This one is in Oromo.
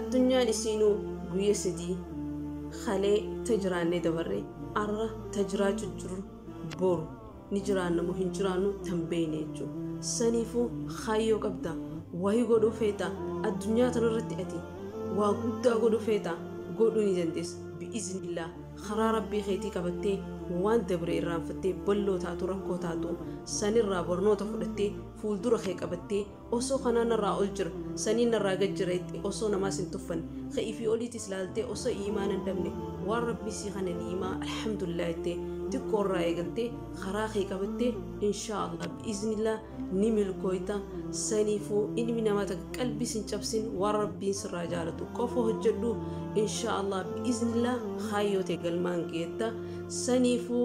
Addunyaan isiinuu guyya 3 kalee ta jiraannee dabarre, arra ta jiraachuu jirru, boru ni jiraanna moo hin jiraannu tan beeyne jechuudha. Saniifuu kaayyoo qabda, wayii godhuu feeta, addunyaa tanarratti ati waa guddaa godhuu feeta, godhuu ni dandeessa. Bi'iznillah karaa rabbii keetii qabattee, waan dabre irraanfattee, balloo taatu rakkoo taatu sanirraa barnoota fudhattee fuuldura kee qabattee, osoo kanaa narraa ol jira saniin narraa gad jira jettee osoo namaas hin tuffanne, ka'ii fi oliitis laaltee osoo iimaana hin dhabne, waan rabbii sii kana ni'imaa alhamdulillah jettee xiqqoo irraa eegaltee karaa kee qabattee, inshaa Allah bi'iznillah ni milkooyta. Saniifuu ilmi namaa takka qalbii sin cabsin, waan rabbiin sirraa jaalatu qofa hojjedhu, inshaa Allah bi'iznillah kaayyoo ta'e galmaan geetta. Saniifuu